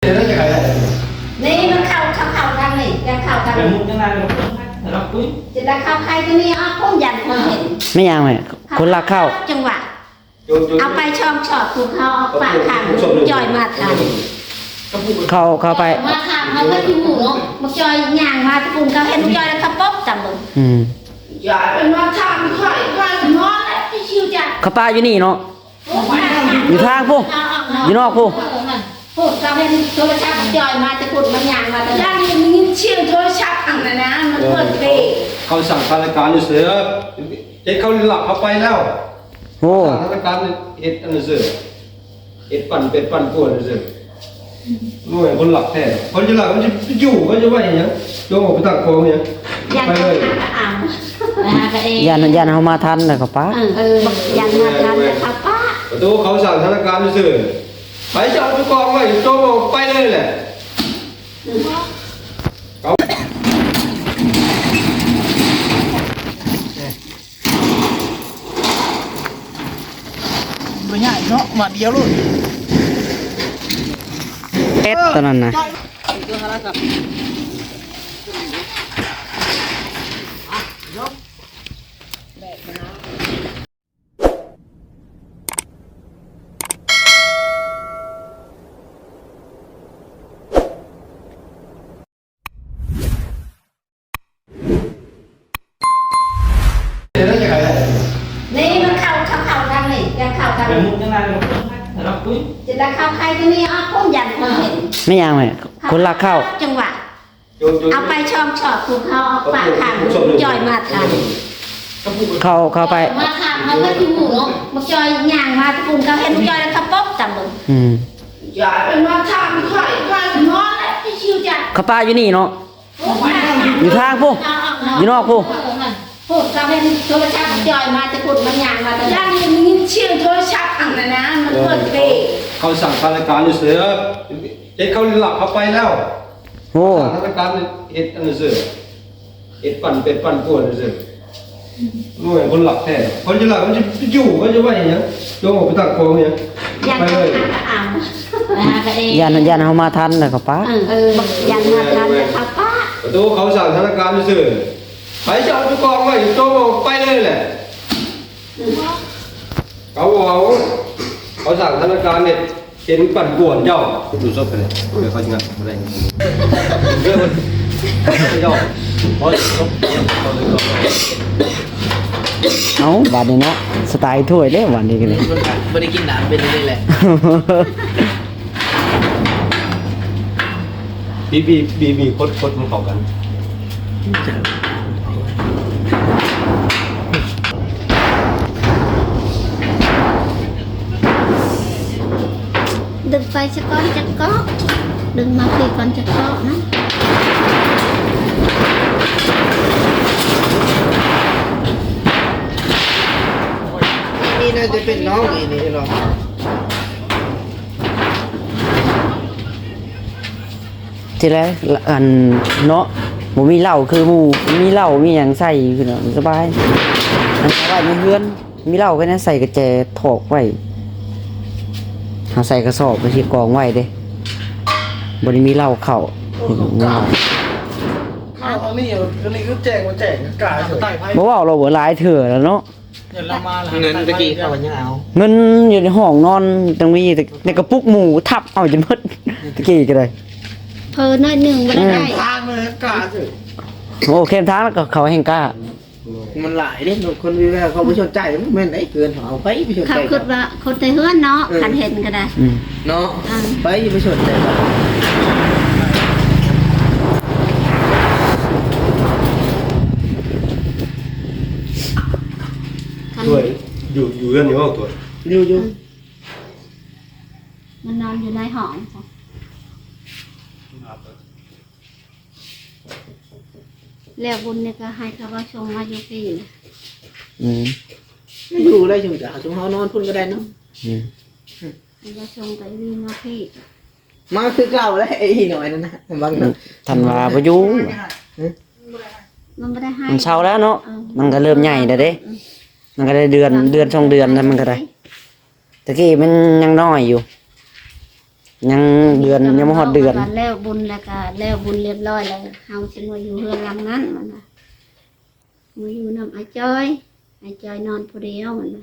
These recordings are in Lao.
ນີ້ມັນເຂົ້າ ເຂົ້າ ເຂົ້າທາງນີ້ ຢາກເຂົ້າທາງນີ້ ຈະໄດ້ເຂົ້າໄຂຕົວນີ້ອອກ ຄົນຢ້ານຄົນເຫັນ. ແມ່ນຫຍັງແມ່? ຄົນລັກເຂົ້າ ຈັ່ງຫວະ ເອົາໄປຊ່ອງຊອດ ຜູ້ເຂົາອອກປາກທາງ ຈ່ອຍມາທາງ ເຂົ້າ ເຂົ້າໄປ ມາທາງເຮົາກໍຊິຮູ້ເນາະ. ບັກຈ່ອຍຍ່າງມາຕະກຸນ ເຂົາເຫັນຈ່ອຍແລ້ວເຂົາປົບຕຳເບິ່ງ. ອືມ ຢ່າໄປມາທາງຂ້ອຍ ຂ້ອຍນອນແລ້ວຊິຊິວຈັກ ເຂົາປາຢູ່ນີ້ເນາະ. ຢູ່ທາງພຸ້ນ ຢູ່ນອກພຸ້ນ ເອີ ຫັ້ນ ພຸ້ນ ເຂົາເຫັນໂທລະສັບຈ່ອຍມາແຕ່ພຸ້ນ ມັນຍ່າງມາແຕ່ ຢ້ານໄດ້ຍິນສຽງໂທລະສັບອັນນັ້ນນະ ມັນເປີດເພງ. ເຂົາສັ່ງທະນາຄານຢູ່ເສີ ເຮັດເຂົາລັກເຂົ້າໄປແລ້ວ. ໂອ້ ທະນາຄານເຮັດອັນນັ້ນເສີ ເຮັດປັ່ນເປັດປັ່ນກວນເສີ. ໂອ້ຍ ຄົນລັກແທ້ ຄົນຈະລັກມັນຈະຢູ່ ມັນຈະໄວ້ຫຍັງ? ໂຈມອອກໄປຕັ້ງກອງຫຍັງ? ຢ້ານ ໄປເລີຍ ຫາກະເອງ ຢ້ານ ຢ້ານເຮົາມາທັນແລ້ວກໍປະ. ເອີ ຢ້ານມາທັນແລ້ວກໍປະ. ປະຕູເຂົາສ້າງທະນາຄານຊື່ໆ ໃຜຈະເອົາໄປກອງໄວ້ ໂຈມອອກໄປເລີຍແຫຼະ. ເຂົາ ບໍ່ຍາກເນາະ ບາດດຽວໂລດ ເອັດຕອນນັ້ນນະ. ນີ້ມັນເຂົ້າ ເຂົ້າ ເຂົ້າທາງນີ້ ຢາກເຂົ້າທາງນີ້ ຈະໄດ້ເຂົ້າໄຂຕົວນີ້ອອກ ຄົນຢ້ານຄົນເຫັນ. ແມ່ນຫຍັງແມ່? ຄົນລັກເຂົ້າ ຈັ່ງຫວະ ເອົາໄປຊ່ອງຊອດ ຜູ້ເຂົາອອກປາກທາງ ຈ່ອຍມາທາງ ເຂົ້າ ເຂົ້າໄປ ມາທາງເຮົາກໍຊິຮູ້ເນາະ. ບັກຈ່ອຍຍ່າງມາຕະກຸນ ເຂົາເຫັນຈ່ອຍແລ້ວເຂົາປົບຕຳເບິ່ງ. ອືມ ຢ່າໄປມາທາງຂ້ອຍ ຂ້ອຍນອນແລ້ວຊິຊິວຈັກ ເຂົາປາຢູ່ນີ້ເນາະ. ຢູ່ທາງພຸ້ນ ຢູ່ນອກພຸ້ນ ເອີ ຫັ້ນ ພຸ້ນ ເຂົາເຫັນໂທລະສັບຈ່ອຍມາແຕ່ພຸ້ນ ມັນຍ່າງມາແຕ່ ຢ້ານໄດ້ຍິນສຽງໂທລະສັບອັນນັ້ນນະ ມັນເປີດເພງ. ເຂົາສັ່ງທະນາຄານຢູ່ເສີ ເຮັດເຂົາລັກເຂົ້າໄປແລ້ວ. ໂອ້ ທະນາຄານເຮັດອັນນັ້ນເສີ ເຮັດປັ່ນເປັດປັ່ນກວນເສີ. ໂອ້ຍ ຄົນລັກແທ້ ຄົນຈະລັກມັນຈະຢູ່ ມັນຈະໄວ້ຫຍັງ? ໂຈມອອກໄປຕັ້ງກອງຫຍັງ? ຢ້ານ ໄປເລີຍ ຫາກະເອງ ຢ້ານ ຢ້ານເຮົາມາທັນແລ້ວກໍປະ. ເອີ ຢ້ານມາທັນແລ້ວກໍປະ. ປະຕູເຂົາສ້າງທະນາຄານຊື່ໆ ໃຜຈະເອົາໄປກອງໄວ້ ໂຈມອອກໄປເລີຍແຫຼະ. ເຂົາບໍ່ເອົາ ເຂົາສ້າງທະນາຄານເຮັດ ເຫັນປັ່ນກວນເຈົ້າ ດູສົບໄປເລີຍ ເດີ ເຂົາຊິງັດບໍ່ໄດ້ ເດີ ເຈົ້າ ເອົາສົບ ເອົາບາດນີ້ເນາະ ສະໄຕຖ້ວຍເດ້ບາດນີ້ກໍເລີຍ ບໍ່ໄດ້ກິນນ້ຳເປັນນີ້ແຫຼະ. ບີບ ບີບ ບີບ ຄົດ ຄົດມັນເຂົ້າກັນ. ດຶງໄປສະກ່ອນຈັກເກາະ ດຶງມາພີ້ກ່ອນຈັກເກາະນະ. ນີ້ໜ້າຈະເປັນນ້ອງອີ່ນີ້ເນາະ. ທີແລກ ອັນ ເນາະ ບໍ່ມີເຫຼົ້າຄືໝູ່ ມີເຫຼົ້າມີຫຍັງໃສ່ພີ່ນ້ອງ ສະບາຍ ອັນ ເອົາໄວ້ໃນເຮືອນ ມີເຫຼົ້າກໍຍັງໃສ່ກະແຈຖອກໄວ້ ເຮົາໃສ່ກະສອບໄວ້ທີ່ກອງໄວ້ເດ້ ບໍ່ໄດ້ມີເຫຼົ້າເຂົ້າ ເຂົ້າອັນນີ້ ອັນນີ້ຄືແຈ້ງ ແຈ້ງກາ ບໍ່ເວົ້າ ເວົ້າແລ້ວ ຫຼາຍເທື່ອແລ້ວເນາະ. ເງິນຕະກີ້ເຂົາຍັງເອົາ ເງິນຢູ່ໃນຫ້ອງນອນ ຈັ່ງມີແຕ່ ໃນກະປຸກໝູ່ທັບເອົາຈົນໝົດ ຕະກີ້ກໍໄດ້ ເພີໜ້ອຍໜຶ່ງບໍ່ໄດ້ ອືມ ທາງເລີຍກ້າຊື່ ໂອ້ ແຄມທາງແລ້ວກໍເຂົາແຮ່ງກ້າ ມັນຫຼາຍເດ້ ຄົນວິແວວເຂົາບໍ່ສົນໃຈ ແມ່ນໄດ້ເກີນ ເຮົາເອົາໄປໄປສົນໃຈ ເຂົາຄິດວ່າຄົນໃນເຮືອນເນາະ ເອີ ຄັນເຫັນກໍໄດ້ ອືມ ເນາະ ອ່າ ໄປໄປສົນໃຈ ຄັນ ຢູ່ ຢູ່ເຮືອນຢູ່ຫ້ອງຕົວະ ຢູ່ ຢູ່ ມັນນອນຢູ່ໃນຫ້ອງ ແລ້ວບຸນນີ້ກໍໃຫ້ເຂົາເອົາສົ່ງມາຢູ່ພີ້ ອືມ ຢູ່ໄດ້ຊຸມເຈົ້າ ຊຸມເຮົານອນພຸ້ນກໍໄດ້ເນາະ ອືມ ໃຫ້ເຂົາສົ່ງໄປຢູ່ມາພີ້ ມາຄືເກົ່າແຫຼະ ໄອ້ນ້ອຍນັ້ນນະ ບາງ ອືມ ທັນວ່າບໍ່ຢູ່ ຮຶ ມັນບໍ່ໄດ້ໃຫ້ ມັນເຊົາແລ້ວເນາະ ເອີ ມັນກໍເລີ່ມໃຫຍ່ແລ້ວເດ້ ອືມ ມັນກໍໄດ້ເດືອນ ເດືອນສອງເດືອນແລ້ວ ມັນກໍໄດ້ ຕະກີ້ມັນຍັງນ້ອຍຢູ່ ຍັງເດືອນ ຍັງບໍ່ຮອດເດືອນ ແລ້ວບຸນ ແລ້ວກະແລ້ວບຸນລຽບຮ້ອຍແລ້ວ ເຮົາຊິມາຢູ່ເຮືອນຫຼັງນັ້ນ ມັນວ່າ ມາຢູ່ນຳອ້າຍຈອຍ ອ້າຍຈອຍນອນຜູ້ດຽວ ມັນວ່າ.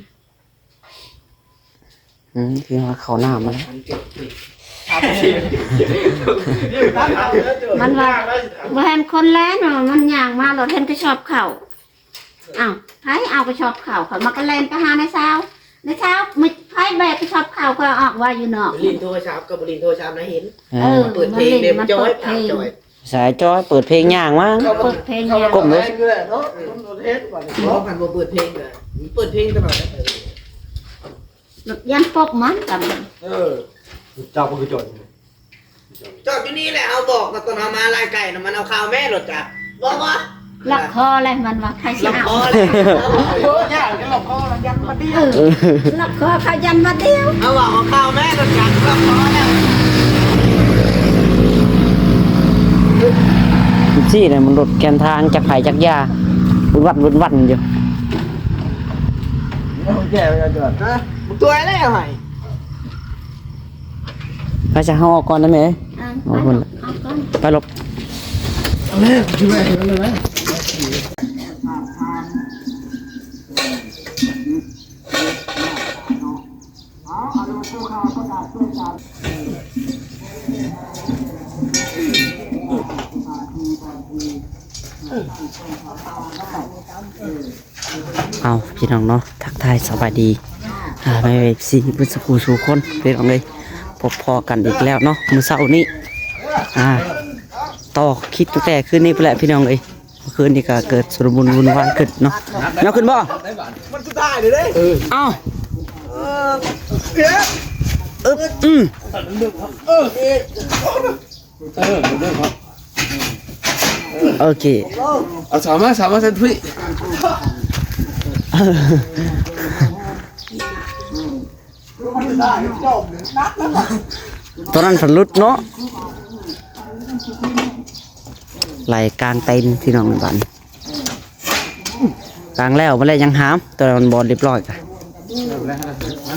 ອືມ ຄືວ່າເຂົ້ານ້ຳມັນ ມັນວ່າ ບໍ່ເຫັນຄົນແລ່ນ ມັນຍ່າງມາ ລະເຫັນກະສອບເຂົ້າ. ອ້າວ ໃຜເອົາກະສອບເຂົ້າ? ຂ້ອຍມັນກະແລ່ນໄປຫານາຍຊາວ ນາຍຊາວ ໃຜແບກກະສອບເຂົ້າ? ຂ້ອຍອອກວ່າຢູ່ນອກ ຫຼິ້ນໂທລະສັບ ກະບໍ່ຫຼິ້ນໂທລະສັບນະ ເຫັນ ເອີ ເປີດເພງ ມັນຫຼິ້ນ ເດ້ ມັນເປີດເພງ ຈອຍ ສາຍຈອຍເປີດເພງຍ່າງມາ ເປີດເພງຍ່າງ ກ້ມເລີຍ ເນາະ ມັນບໍ່ເປີດເພງກະເປີດເພງຕະຫຼອດ ຢ້ານປົບມັນກະ ເອີ ເຈົ້າບໍ່ຄືຈອຍ ຈອດຢູ່ນີ້ແຫຼະ ເຮົາບອກ ຕອນເຮົາມາລາຍໄກ່ນະ ມັນເອົາຂ່າວແມ່ລົດຈັກ ບໍ່ ບໍ່ ລັອກຄໍແຫຼະ ມັນວ່າໃຜຊິເອົາ ລັອກຄໍແຫຼະ ໂອ້ຍ ຢ້ານລັອກຄໍ ຢ້ານບາດດຽວ ເອີ ລັອກຄໍເຂົາຢ້ານບາດດຽວ ເອົາວ່າເອົາຂ່າວແມ່ລົດຈັກ ລັອກຄໍແລ້ວ ຊີ້ແຫຼະ ມັນລົດແຄມທາງ ຈັກໃຜຈັກຢາ ວຸ້ນວັນ ວຸ້ນວັນຢູ່ ແກ່ແລ້ວຈອດ ຮະ ບໍ່ຕົວແລ້ວໃຫ້ ໄປຊະ ເຮົາອອກກ່ອນນະແມ່ ອ່າ ອອກກ່ອນ ໄປ ອອກກ່ອນ ໄປຫຼົບ ເອົາ ພີ່ນ້ອງເນາະ ທັກທາຍສະບາຍດີ ອ່າ ແມ່ເອັຟຊີ ເບິດສູ່ຜູ້ສູ່ຄົນ ພີ່ນ້ອງເອີຍ ພົບພໍ້ກັນອີກແລ້ວເນາະ ມື້ເຊົ້ານີ້ ອ່າ ຕໍ່ຄລິບຕັ້ງແຕ່ຄືນນີ້ພຸ້ນແຫຼະ ພີ່ນ້ອງເອີຍ ເມື່ອຄືນນີ້ກະເກີດຊຸນລະມຸນວຸ້ນວາຍຂຶ້ນເນາະ ຍອກຂຶ້ນບໍ່? ມັນສຸດທ້າຍເລີຍເດ້ ເອີ ເອົ້າ ເອີ ອຶບ ອືມ ເອີ ເອີ ໂອເຄ ເອົາສາມມາ ສາມມາເຊັນພີ້ ຕອນນັ້ນພັນຫຼຸດເນາະ ໄຫຼກາງເຕັນພີ່ນ້ອງບາດນີ້ ກາງແລ້ວ ບໍ່ໄດ້ຍັງຫາມ ຕອນນັ້ນມັນບໍ່ລຽບຮ້ອຍກະ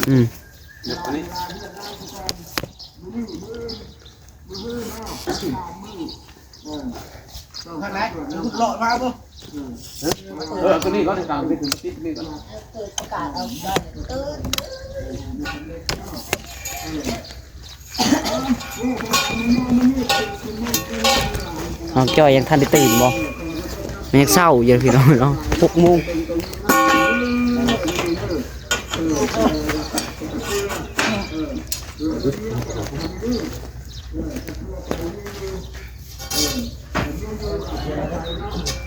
ອືມ. ເອີ ເອົາໂຕນີ້ກ່ອນ ໃຫ້ກາງໄປເຖິງຕິດນີ້ກ່ອນ ນ້ອງຈ້ອຍຍັງທັນໄດ້ຕື່ນບໍ່? ມັນຍັງເຊົ້າຢູ່ພີ່ນ້ອງເນາະ ຫົກໂມງ.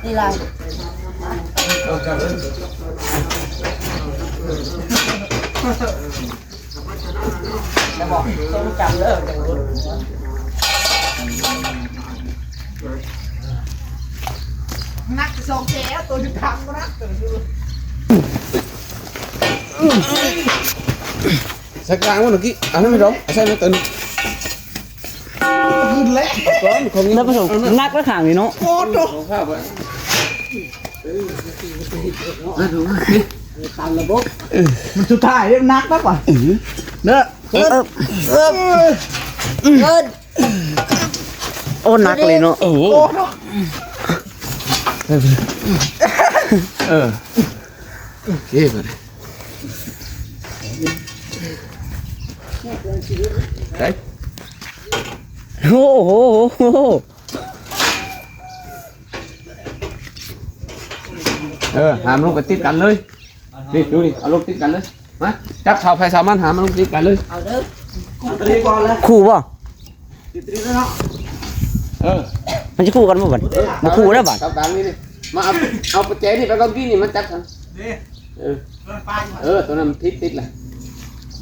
ນີ້ລະ ໜັກສອງແຈ ໂຕຢູ່ກາງບໍ່ໜັກ ໃສ່ກາງບໍ່ ເມື່ອກີ້ ອັນນັ້ນແມ່ນດອກ ໃສ່ມາຕົວໜຶ່ງ ຂຶ້ນແລ້ວ ກ່ອນຂອງນີ້ ໜັກແລ້ວຂ້າງນີ້ເນາະ ໂອ້ໂຕ ຂອງຂ້າໄວ້ ຕາມລະບົບ ເອີ ມັນສຸດທ້າຍເດ້ ໜັກແລ້ວວ່າ ເອີ ເດີ ເອີ ເອີ ເອີ ໂອ້ ໜັກເລີຍເນາະ ໂອ້ ເອີ ໂອເຄ ບາດນີ້ ໄປ ໂອ້ໂຫ ເອີ ຫາມລົງໄປຕິດກັນເລີຍ ນີ້ ດູນີ້ ເອົາລົງຕິດກັນເລີຍ ມາ ຈັບເສົາໃຜເສົາມັນ ຫາມາລົງຕິດກັນເລີຍ ເອົາເດີ ຄູ່ບໍ່? ເອີ ມັນຊິຄູ່ກັນບໍ່ບັດ? ບໍ່ຄູ່ແລ້ວບັດ ເສົາກາງນີ້ ມາເອົາ ເອົາປະແຈນີ້ໄປກ່ອນ ກີ້ນີ້ມາຈັບ ເອີ ເອີ ໂຕນັ້ນມັນຕິດຕິດລະ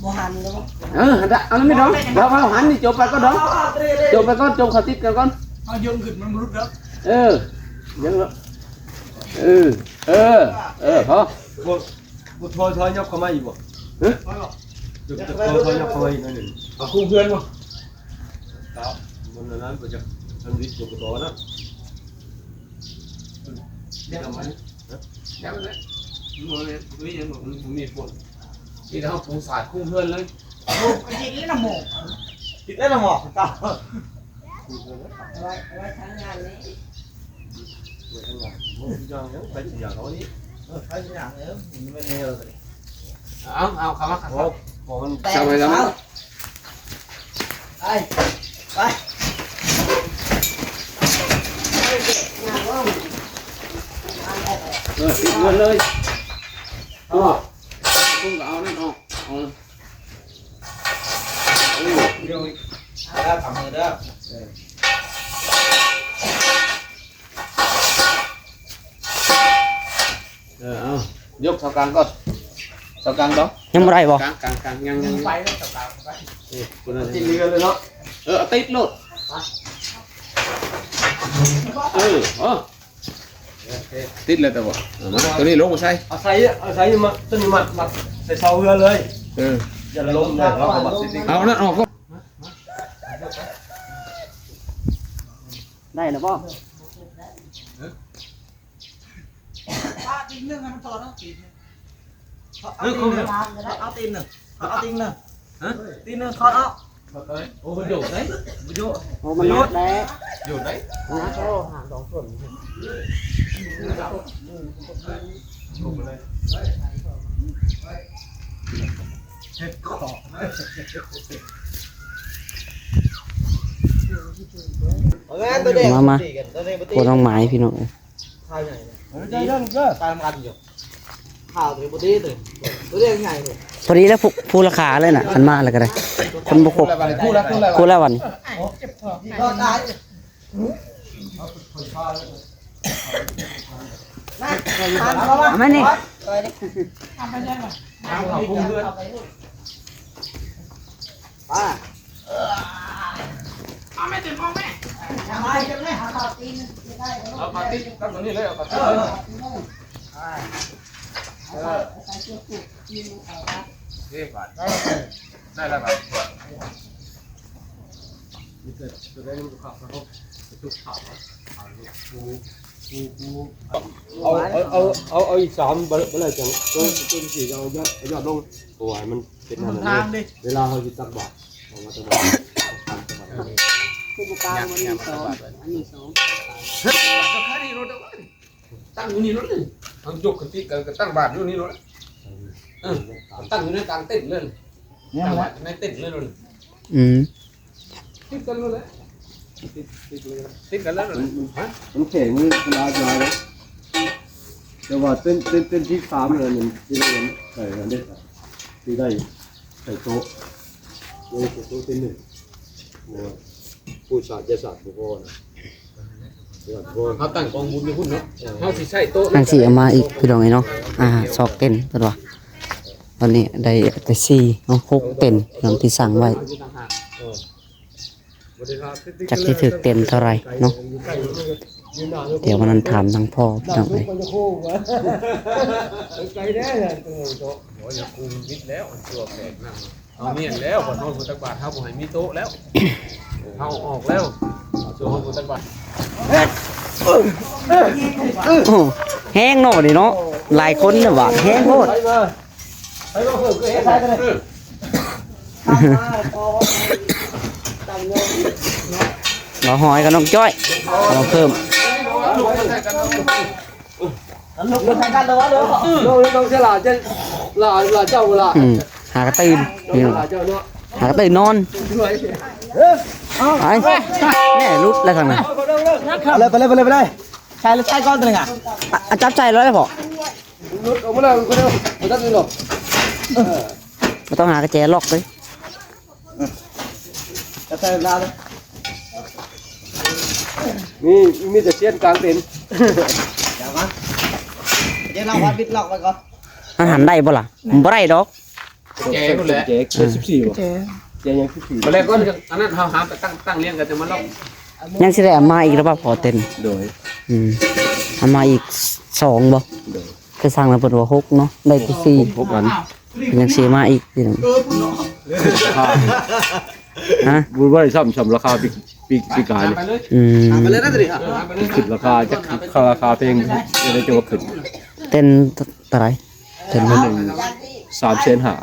ບໍ່ຫັນເລີຍ ເອີ ຫັນລະ ເອົາລະແມ່ດອງ ເອົາ ເອົາຫັນນີ້ ຈົບໄປກ່ອນດອງ ຈົບໄປກ່ອນ ຈົບເຂົ້າຕິດກັນກ່ອນ ເອົາຍົງຂຶ້ນມັນບໍ່ຫຼຸດດອກ ເອີ ຍັງ ເອີ ເອີ ເອີ ພໍ ບໍ່ ບໍ່ຖອຍ ຖອຍ ຫຍັບເຂົ້າມາອີກບໍ່? ຮະ? ຈະ ຈະຖອຍ ຖອຍ ຫຍັບເຂົ້າມາອີກໜ້ອຍໜຶ່ງ ເອົາຄູ່ເພື່ອນບໍ່? ຕາ ມັນອັນນັ້ນບໍ່ຈັກ ມັນວິດບໍ່ຕໍ່ນະ ເຮັດທຳໄມ? ຮະ? ຍັງແຫຼະ ມັນບໍ່ແມ່ນ ບໍ່ມີຫຍັງດອກ ມັນບໍ່ມີຝົນ ທີ່ເຮົາປູສາດຄູ່ເຮືອນເລີຍ ໂອ້ ກະເຮັດແລ້ວນະໝໍ. ຄິດແລ້ວນະໝໍ ໄວ້ ໄວ້ທາງງານນີ້ ໄວ້ທາງງານ ບໍ່ມີຫຍັງ ໄປຊິຫຍັງເອົານີ້ ເອີ ໄປຊິຫຍັງ ເອີ ມັນແມ່ນແນວ ເອົາ ເອົາ ເຂົ້າມາ ເຂົ້າມາ ໂອ້ ບໍ່ມັນ ເອົາ ໄປ ໄປ ເອີ ຕິດເງິນເລີຍ ເອົາ ເອົາ ເອົານັ້ນອອກ ເອົາ ເອີ ເດີ ທຳມືເດີ ເອີ ເອົາ ຍົກເສົາກາງກ່ອນ ເສົາກາງບໍ່ ຍັງບໍ່ໄດ້ບໍ່ ກາງ ກາງ ກາງ ຍັງ ຍັງ ໄປເລີຍເສົາກາງໄປ ເອີ ຕິດເຮືອນເລີຍເນາະ ເອີ ເອົາຕິດໂລດ ເອີ ເອີ ຕິດແລ້ວແຕ່ວ່າ ເອົາມາ ໂຕນີ້ລົງມາໃສ່ ເອົາໃສ່ ເອົາໃສ່ມາ ໂຕນີ້ມັດ ມັດໃສ່ເສົາເຮືອນເລີຍ ເອີ ຢ່າລົງເລີຍ ເຮົາກໍມັດຕິດ ເອົານັ້ນອອກກ່ອນ ໄດ້ແລ້ວບໍ່? ເອີ ປະຕີນໜຶ່ງໃຫ້ມັນຖອດເນາະ ຕີນໜຶ່ງ ເອົາຕີນໜຶ່ງ ເອົາຕີນໜຶ່ງ ເອົາຕີນໜຶ່ງ ຮະ ຕີນໜຶ່ງຖອດອອກ ໂອ້ ມັນໂຍກໄດ໋ ບໍ່ໂຍກ ໂອ້ ມັນໜັກໄດ໋ ໂຍກໄດ໋ ໂອ້ ຫາງສອງສ່ວນ ເຮັດຂອງ ມາ ມາ ຄົວນ້ອງໝາຍ ພີ່ນ້ອງເອີຍ ຂ້າວໃຫຍ່ເລີຍ ເອີ ໄດ້ແລ້ວລູກເດີ ຕາມກັນຢູ່ ຂ້າວໂຕນີ້ບໍ່ດີເລີຍ ໂຕນີ້ໃຫຍ່ເລີຍ ພໍດີແລ້ວ ຜູ້ລາຄາເລີຍນະ ຄັນມາແລ້ວກໍໄດ້ ຄົນບໍ່ຄົບ ຄູ່ລະ ຄູ່ລະ ຄູ່ລະ ບາດນີ້ ເອົາມານີ້ ເອົາເຂົ້າຄຸມເຮືອນ ປ້າ ເອົາແມ່ຕື່ນມອງແມ່ ເອົາມາຕິດກັບຕົວນີ້ເລີຍ ເອົາມາຕິດເລີຍ ເອີ ເອີ ບາດ ໄດ້ແລ້ວບາດ ມີແຕ່ຕົວໃດມັນກໍຂັບເນາະ ກະຕຸກຂາວ ຂາວປູ ປູ ປູ ເອົາ ເອົາ ເອົາ ເອົາ ເອົາອີກສາມ ບໍ່ ບໍ່ໄດ້ຈັ່ງ ຕົວ ຕົວທີ່ສີ່ ເອົາຍອດ ເອົາຍອດລົງ ເພາະວ່າໃຫ້ມັນ ເປັນອັນນັ້ນເດ້ ເວລາເຮົາຊິຕັກບາດ ເຮົາມາຕັກບາດ ຄືບໍ່ກາງ ອັນນີ້ສອງ ອັນນີ້ສອງ ຕັ້ງຢູ່ນີ້ໂລດ ເຮົາຍົກຂຶ້ນຕິດກັນກໍຕັ້ງບາດຢູ່ນີ້ໂລດ ເອີ ຕັ້ງຢູ່ໃນກາງເຕັນເລີຍ ຕັ້ງບາດໃນເຕັນເລີຍໂລດ ອືມ ຕິດກັນໂລດແຫຼະ ຕິດ ຕິດເລີຍ ຕິດກັນເລີຍໂລດ ມັນ ມັນ ມັນແຂງ ມັນຫຼາຍ ຫຼາຍເດ້ ແຕ່ວ່າເຕັນ ເຕັນ ເຕັນທີສາມນັ້ນ ມັນຊິໄດ້ໃສ່ອັນນີ້ ຊິໄດ້ໃສ່ໂຕະ ໄດ້ໃສ່ໂຕະເຕັນໜຶ່ງ ເພາະວ່າຜູ້ສາດຢາສາດບໍ່ພໍນະ ເຮົາຕັ້ງກອງບຸນຢູ່ພຸ້ນເນາະ ເຮົາຊິໃຊ້ໂຕະ ຈັ່ງຊິເອົາມາອີກ ພີ່ນ້ອງເອີຍເນາະ ອ່າ ຊອກເຕັນເພິ່ນວ່າ ຕອນນີ້ໄດ້ແຕ່ສີ່ເນາະ ຫົກເຕັນ ພີ່ນ້ອງທີ່ສັ່ງໄວ້ ເອີ ຈັກຊິຖືກເຕັນເທົ່າໃດເນາະ ດຽວວັນນັ້ນຖາມທາງພໍ່ ພີ່ນ້ອງເອີຍ ໄກແດ່ ໂອ້ຍ ກູວິດແລ້ວ ຕົວແຂກນຳ ເອົາແມ່ນແລ້ວ ບັດຮອດຜູ້ຕັກບາດ ເຮົາບໍ່ໃຫ້ມີໂຕະແລ້ວ ເຮົາອອກແລ້ວ ສ່ວນຮອດຜູ້ຕັກບາດ ໂອ້ ແຮງເນາະນີ້ເນາະ ຫຼາຍຄົນນະບາດ ແຮງໂພດ ບ່າວຫອຍກັບນ້ອງຈ້ອຍ ເອົາເພີ່ມ ລູກມັນໃສ່ກັນແລ້ວວະ ເດີ ນ້ອງ ນ້ອງສະຫຼາເຈົ້າ ຫຼາ ຫຼາເຈົ້າບໍ່ລະ ອືມ ຫາກະຕື່ນ ເຈົ້າເນາະ ຫາກະຕື່ນນອນ ໄປ ແນ່ ຫຼຸດແລ້ວທາງນັ້ນ ໄປເລີຍ ໄປເລີຍ ໄປເລີຍ ໄປເລີຍ ໃສ່ ໃສ່ກ່ອນຕົວໜຶ່ງອະ ອາ ຈັບໃສ່ແລ້ວເດ ພໍ່ ຫຼຸດອອກມາແລ້ວ ຄົນດຽວ ບໍ່ຕັດນີ້ດອກ ເອີ ບໍ່ຕ້ອງຫາກະແຈລັອກເລີຍ ກະໃສ່ລາວເລີຍ ມີ ມີແຕ່ຊຽນກາງເຕັນ ດຽວມາ ເຈລັອກ ບິດລັອກໄວ້ກ່ອນ ມັນຫັນໄດ້ບໍ່ລະ ບໍ່ໄດ້ດອກ ແຈພຸ້ນແຫຼະ ເຈັດສິບສີ່ບໍ່ ແຈ ແຈຍັງສິບສີ່ ບໍ່ແລ້ວກໍອັນນັ້ນເຮົາຫາໄປຕັ້ງ ຕັ້ງລຽງກັນ ຈັ່ງມາລັອກ ຍັງຊິໄດ້ເອົາມາອີກຫຼືບໍ່ພໍເຕັນ ໂດຍ ອືມ ເອົາມາອີກສອງບໍ່ ໂດຍ ຄືສັ່ງແລ້ວເພິ່ນວ່າຫົກເນາະ ໄດ້ແຕ່ສີ່ ຫົກອັນ ເພິ່ນຍັງຊິມາອີກ ຮະ ບໍ່ໄດ້ຊ້ຳ ຊ້ຳລາຄາປີ ປີ ປີກາຍນີ້ ອືມ ຂຶ້ນລາຄາ ຈະຂຶ້ນ ລາຄາແພງ ຈະໄດ້ຈະວ່າຂຶ້ນ ເຕັນເທົ່າໃດ? ເຕັນອັນໜຶ່ງສາມແສນຫ້າ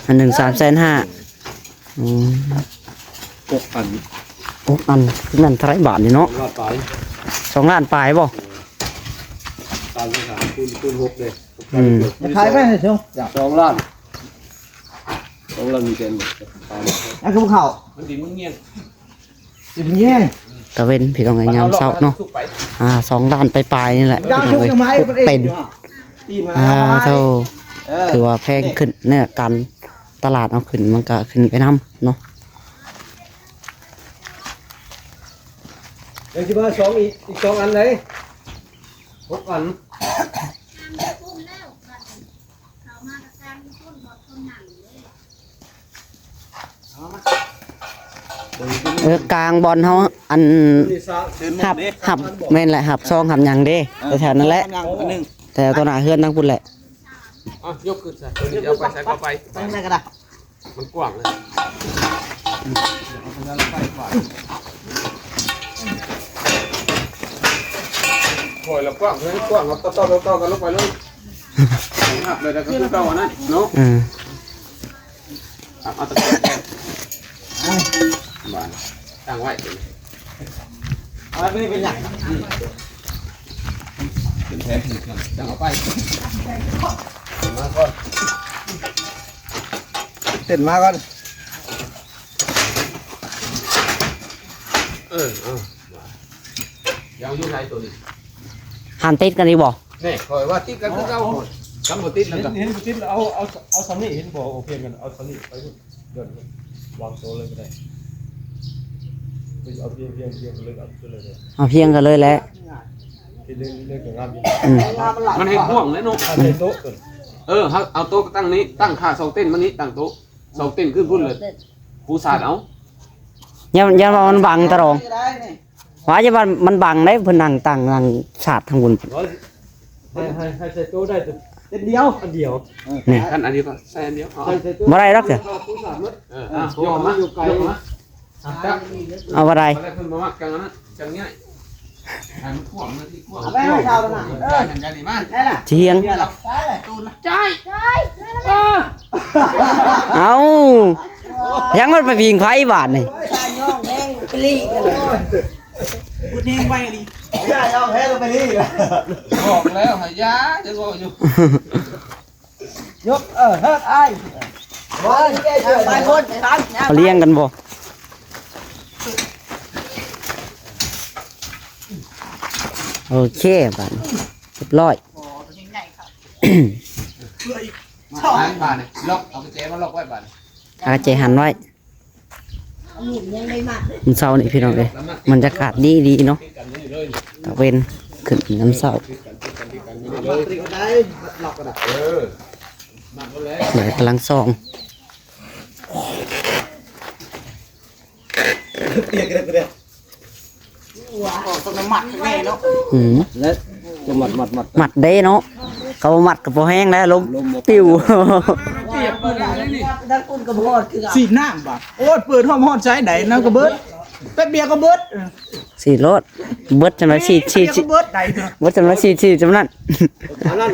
ອັນໜຶ່ງສາມແສນຫ້າ ອືມ ຫົກອັນ ຫົກອັນ ແມ່ນເທົ່າໃດບາດນີ້ເນາະ? ສອງລ້ານປາຍ ສອງລ້ານປາຍບໍ່? ຕາມທີ່ຫາ ຄູນ ຄູນຫົກເດ້. ອືມ ຂາຍໄປໃຫ້ເຈົ້າ ສອງລ້ານ ສອງລ້ານໜຶ່ງແສນບາດ. ອັນຄືບໍ່ເຂົ້າ ມັນດິນມັນງຽງ ດິນມັນງຽງ. ຕາເວັນ ພີ່ນ້ອງເອີຍ ຍາມເຊົ້າເນາະ ອ່າ ສອງລ້ານປາຍໆນີ້ແຫຼະ ພີ່ນ້ອງເອີຍ ເປັນ ອ່າ ເທົ່າ ເອີ ຖືວ່າແພງຂຶ້ນ ເນື້ອການຕະຫຼາດເອົາຂຶ້ນ ມັນກະຂຶ້ນໄປນຳເນາະ. ຍັງຊິມາສອງອີກ ອີກສອງອັນໃດ ຫົກອັນ. ເອີ ກາງບ່ອນເຮົາ ອັນ ຮັບ ຮັບ ແມ່ນແຫຼະ ຮັບຊອງ ຮັບຫຍັງເດ້ ເອີ ແຖວນັ້ນແຫຼະ ອັນໜຶ່ງ ແຖວຕໍ່ໜ້າເຮືອນທາງພຸ້ນແຫຼະ. ອ່ະ ຍົກຂຶ້ນຊະ ຕົວນີ້ເອົາໄປໃສກໍໄປ ໄປທາງໃດກໍໄດ້ ມັນກວ້າງເລີຍ. ຄ່ອຍລະກວ້າງ ເລີຍກວ້າງ ເອົາຕໍ່ໆກັນລົງໄປເລີຍ. ຮັບເລີຍ ແລ້ວກໍຄືເກົ່າອັນນັ້ນເນາະ. ອືມ ເອົາ ເອົາຕະແກງແທນ ບາດນີ້ຕັ້ງໄວ້ ເອົາໄວ້ ເປັນຫຍັງ? ອືມ ເປັນແທນ ຈັ່ງເອົາໄປ ເອົາມາກ່ອນ ເຕັ້ນມາກ່ອນ. ເອີ ເອົາ ຢາກຢູ່ໃນໂຕນີ້ ຫັ້ນຕິດກັນອີກບໍ່? ແນ່ ຂ້ອຍວ່າຕິດກັນຄືເກົ່າ ຄັນບໍ່ຕິດແລ້ວກໍ ເຫັນ ເຫັນບໍ່ຕິດແລ້ວ ເອົາ ເອົາ ເອົາຊ່ຳນີ້ ເຫັນບໍ່? ໂອເຄ ມັນເອົາຊ່ຳນີ້ໄປພຸ້ນ ເດີນວາງໂຕເລີຍກໍໄດ້ ເອົາພຽງ ພຽງ ພຽງເລີຍ ເອົາຂຶ້ນເລີຍ ເອົາພຽງກັນເລີຍແຫຼະ ເຮັດເລີຍ ເລີຍກໍງາມຢູ່. ອືມ ມັນເຮັດຫ່ວງແລ້ວເນາະ ເອົາໃສ່ໂຕະ ເອີ ເຮົາເອົາໂຕະຕັ້ງນີ້ ຕັ້ງຂ້າງສອງເຕັນມານີ້ ຕັ້ງໂຕະ ສອງເຕັນຂຶ້ນພຸ້ນເລີຍ ປູສາດເອົາ. ຢ້ານ ຢ້ານວ່າມັນບັງຕະຫຼອງ ວ່າຢ່າວ່າມັນບັງໄດ໋ ເພິ່ນນັ່ງຕັ້ງນັ່ງສາດທາງພຸ້ນ ໃຫ້ ໃຫ້ ໃຫ້ໃສ່ໂຕະໄດ້ແຕ່ເຕັນດຽວ ອັນດຽວ. ນີ້ ຄັນອັນດຽວກໍໃສ່ອັນດຽວ ເອົາ ບໍ່ໄດ້ດອກ ເອີ ເອົາ ຍົກມາ ຍົກມາ ເອົາບໍ່ໄດ້ ເອົາໄດ້ ເພິ່ນບໍ່ມັກຈັ່ງນັ້ນ ຈັ່ງນີ້ ໃຫ້ມັນກວ້າງເລີຍ ທີ່ກວ້າງ ເອົາໄວ້ໃຫ້ເຮົານະ ເອີ ຢ່ານີ້ມາ ໄດ້ລະ ຈຽງ ໄດ້ລະ ໄດ້ລະ ເອີ ເອົາ ຍັງມັນໄປພິງໄຟບາດນີ້ ໂອ້ຍ ຕາຍ ຍ້ອງແຮງໄປລີ້ກັນເລີຍ ບຸດແຮງໄວອີ່ຫຼີ ຢ້ານ ຍ້ອງແຮງໄປລີ້ ບອກແລ້ວໃຫ້ຢ່າ ຈະເວົ້າຢູ່ ຍົກ ເອີ ເຮີດອ້າຍ ເອີ ຫຼາຍຄົນ ເຂົາລ້ຽງກັນບໍ່? ໂອເຄ ບາດນີ້ຮຽບຮ້ອຍ ບາດນີ້ລັອກ ເອົາກຸນແຈມາລັອກໄວ້ ບາດນີ້ ເອົາແຈຫັນໄວ້. ມື້ເຊົ້ານີ້ພີ່ນ້ອງເອີຍ ບັນຍາກາດດີໆເນາະ ຕາເວັນຂຶ້ນຍາມເຊົ້າ ແດດກຳລັງສ່ອງ. ອອກຕ້ອງໄດ້ມັດແນ່ເນາະ ອືມ ແລ້ວຈະມັດ ມັດ ມັດ ມັດເດ້ເນາະ ເຂົາບໍ່ມັດກໍບໍ່ແຮງແລ້ວ ລົມ ລົມບໍ່ ປິວ ປຽກເບີດແລ້ວນີ້ ທາງພຸ້ນກໍບໍ່ຮອດຄືກັນ ສີດນ້ຳບາດ ໂອ້ຍ ເປີດຮອດ ຮອດໃສໃດ ນ້ຳກໍເບີດ ແປັບດຽວກໍເບີດ ສີດໂລດ ເບີດຈັ່ງໃດ ສີດ ສີດ ສີດ ເບີດໃດ ເບີດຈັ່ງໃດ ສີດ ສີດຈັ່ງນັ້ນ ອັນນັ້ນ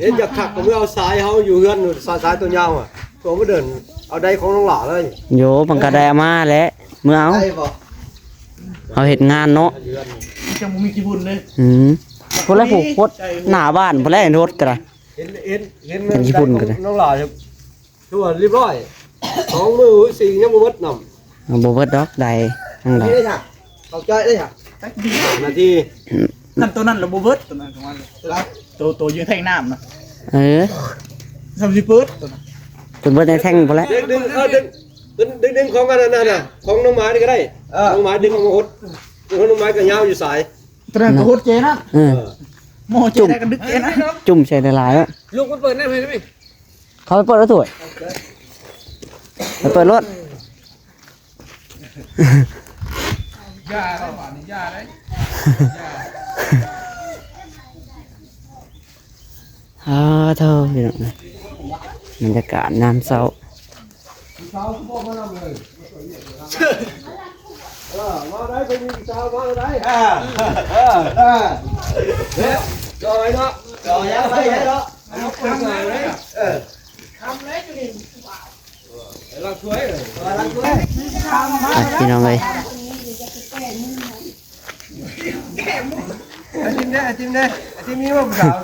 ເຫັນຢາກຄັກກໍເມືອເອົາສາຍເຮົາຢູ່ເຮືອນ ສາຍ ສາຍຕົວຍາວອະ ຕົວບໍ່ເດີນ ເອົາໄດຂອງນ້ອງຫຼ້າເລີຍ ໂຍ ມັນກໍໄດ້ເອົາມາແຫຼະ ເມືອເອົາ ໄດ້ບໍ່? ເຮົາເຮັດງານເນາະ ມັນຈັ່ງບໍ່ມີຂີ້ຝຸ່ນເດ້ ອືມ ພຸ້ນແຫຼະ ຜູ້ຄົດໜ້າບ້ານພຸ້ນແຫຼະ ລົດກໍໄດ້ ເຫັນ ເຫັນ ເຫັນ ເຫັນຂີ້ຝຸ່ນກໍໄດ້ ນ້ອງຫຼ້າ ຖືວ່າຮຽບຮ້ອຍ ສອງມື້ສີ່ຍັງບໍ່ເບິດນ້ຳ ບໍ່ເບິດດອກ ໄດ້ທັງຫຼາຍ ເຂົ້າໃຈເດ້ ຫ້ານາທີ ນັ້ນ ໂຕນັ້ນລະບໍ່ເບິດ ໂຕນັ້ນ ໂຕ ໂຕຢູ່ແທ່ງນ້ຳນະ ເອີ ສ່ຳຊິເບິດ ໂຕນັ້ນ ຈົນເບິດໃນແທ່ງພຸ້ນແຫຼະ ດຶງ ດຶງ ເອີ ດຶງ ດຶງ ດຶງຂອງອັນນັ້ນນະ ຂອງນ້ອງໝາຍນີ້ກໍໄດ້ ເອີ ນ້ອງໝາຍດຶງອອກມາຫົດ ຂອງນ້ອງໝາຍກໍຍາວຢູ່ສາຍ ໂຕນັ້ນກໍຫົດເຈນະ ເອີ ໝໍ້ເຈນະ ກໍດຶກເຈນະ ຈຸ່ມໃສ່ຫຼາຍໆ ເອີ ລູກມັນເປີດໄດ້ໄໝ? ເຂົ້າໄປເປີດລະຖ້ວຍ ໄປເປີດໂລດ ຢ່າເດ້ ບາດນີ້ຢ່າເດ້ ຢ່າ ອ້າໂທ້ ພີ່ນ້ອງ ບັນຍາກາດຍາມເຊົ້າ ຜູ້ສາວຄືບໍ່ມານຳເລີຍ ເອີ ມາໄດ້ ໄປມີຜູ້ສາວມາໄດ້ ເອີ ເອີ ເອີ ຈ່ອຍເນາະ ຈ່ອຍ ໄປເນາະ ເອີ ຄຳເລີຍຢູ່ນີ້ ຜູ້ບ່າວ ລ້າງຖ້ວຍເອີຍ ລ້າງຖ້ວຍ ອ່ະ ພີ່ນ້ອງເອີຍ ໄອຕິມເດ້ ໄອຕິມເດ້ ໄອຕິມມີບໍ່ຜູ້ສາວ?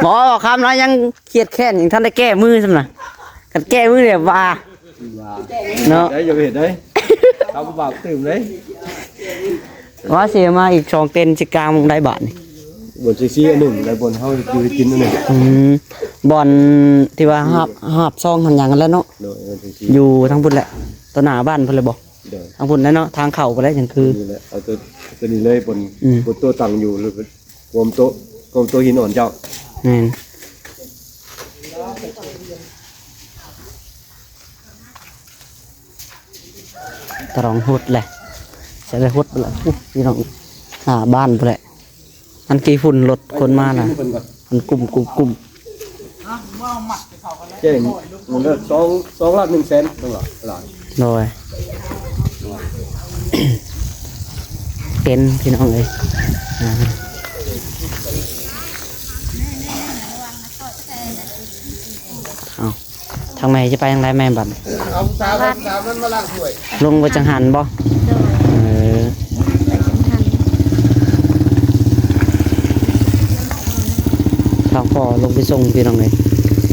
ບໍ່ ຄຳນ້ອຍຍັງຄຽດແຄ້ນ ຍັງທັນໄດ້ແກ້ມືຊ້ຳນະ ຄັນແກ້ມືແລ້ວວ່າ ວ່າ ເນາະ ໄດ້ ຢ່າໄປເຮັດເດ້ ເຮົາບໍ່ບາບຕື່ມເດ້ ວ່າຊິມາອີກສອງເຕັນ ຊິກາງໝ່ອງໃດບາດນີ້? ບ່ອນເຊັກຊີອັນໜຶ່ງ ແລະ ບ່ອນເຮົາຢູ່ເຮັດກິນອັນໜຶ່ງ ອືມ ບ່ອນທີ່ວ່າຮັບ ຮັບຊອງຮັບຫຍັງຫັ້ນແຫຼະເນາະ ໂດຍ ບ່ອນເຊັກຊີ ຢູ່ທາງພຸ້ນແຫຼະ ຕໍ່ໜ້າບ້ານພຸ້ນແຫຼະບໍ່? ໂດຍ ທາງພຸ້ນແຫຼະເນາະ ທາງເຂົ້າພຸ້ນແຫຼະ ຈັ່ງຄື ນີ້ແຫຼະ ເອົາໂຕ ໂຕນີ້ເລີຍ ບ່ອນ ອືມ ບ່ອນໂຕຕັ້ງຢູ່ ແລ້ວກໍຄວາມໂຕ ຄວາມໂຕຫີນອ່ອນເຈົ້າ ແມ່ນ. ຕະຫຼອງຫົດແຫຼະ ຈະໄດ້ຫົດແຫຼະ ອຸ້ຍ ພີ່ນ້ອງ ໜ້າບ້ານພຸ້ນແຫຼະ ມັນກີ່ຝຸ່ນລົດຄົນມານະ ມັນກຸ້ມໆໆ ແຈ້ງມັນກໍສອງ ສອງລ້ານໜຶ່ງແສນ ຕ້ອງຫຼາຍ ໂດຍ ເປັນ ພີ່ນ້ອງເອີຍ ອ່າ ເອົາ ທາງແມ່ຈະໄປທາງໃດແມ່ບັດ? ເອົາຜູ້ສາວ ຜູ້ສາວນັ້ນມາລ້າງຖ້ວຍ ລົງໄປຈັງຫັນບໍ່? ໂດຍ ເອີ ໄປຈັງຫັນ ທາງພໍ່ລົງໄປສົ່ງ ພີ່ນ້ອງເອີຍ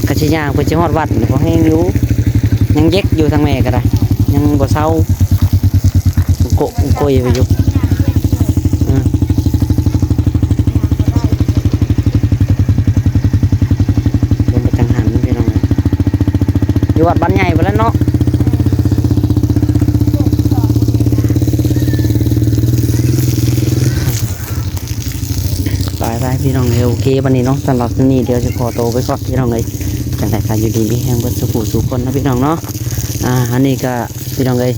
ກະຊິຍ່າງໄປຊິຮອດວັດ ພໍແຮງຢູ່ ຍັງເຢັກຢູ່ ທາງແມ່ກະໄດ້ ຍັງບໍ່ເຊົາ ໂກະໂກຍໄປຢູ່ ອື ລົງໄປຈັງຫັນ ພີ່ນ້ອງເອີຍ ຢູ່ວັດບ້ານໃຫຍ່ພຸ້ນແຫຼະເນາະ ໄປໆ ພີ່ນ້ອງເອີຍ ໂອເຄ ບັດນີ້ເນາະ ສຳລັບມື້ນີ້ດຽວຊິຂໍໂຕໄປກ່ອນ ພີ່ນ້ອງເອີຍ ຈັ່ງໃດກໍຢູ່ດີມີແຮງເບິດສູ່ຜູ້ສູ່ຄົນເນາະ ພີ່ນ້ອງເນາະ ອ່າ ອັນນີ້ກໍ ພີ່ນ້ອງເອີຍ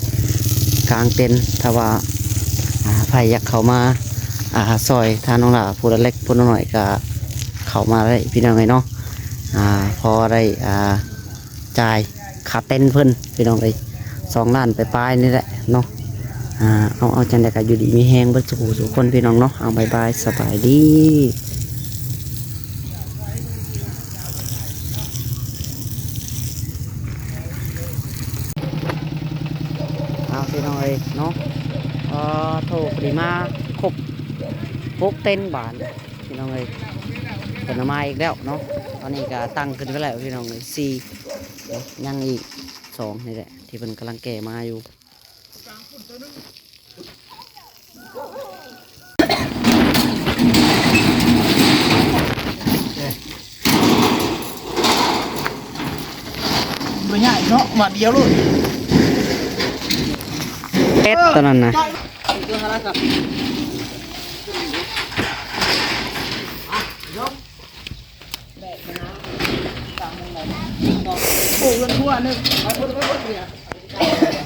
ກາງເຕັນ ຖ້າວ່າ ອ່າ ໃຜຢາກເຂົ້າມາ ອ່າ ຊ່ອຍທາງນ້ອງຫຼ້າ ຜູ້ລະເລັກຜູ້ລະນ້ອຍກໍເຂົ້າມາໄດ້ ພີ່ນ້ອງເອີຍເນາະ ອ່າ ພໍໄດ້ ອ່າ ຈ່າຍຄ່າເຕັນເພິ່ນ ພີ່ນ້ອງເອີຍ ສອງລ້ານປາຍໆນີ້ແຫຼະເນາະ ອ່າ ເອົາ ເອົາ ຈັ່ງໃດກໍຢູ່ດີມີແຮງເບິດສູ່ຜູ້ສູ່ຄົນ ພີ່ນ້ອງເນາະ ເອົາ ບາຍບາຍ ສະບາຍດີ. ເອົາ ພີ່ນ້ອງເອີຍເນາະ ເອີ ໂທ ພໍດີມາຄົບຫົກເຕັນບາດ ພີ່ນ້ອງເອີຍ ເພິ່ນເອົາມາອີກແລ້ວເນາະ ຕອນນີ້ກໍຕັ້ງຂຶ້ນໄປແລ້ວ ພີ່ນ້ອງເອີຍ ສີ່ ຍັງອີກສອງນີ້ແຫຼະ ທີ່ເພິ່ນກຳລັງແກ່ມາຢູ່. ບໍ່ຍາກເນາະ ບາດດຽວໂລດ ເປັດຕົວນັ້ນນະ ໂອ້ ເຮືອນຄົວໜຶ່ງ ເອົາຄົນໄປເບິດເລີຍ.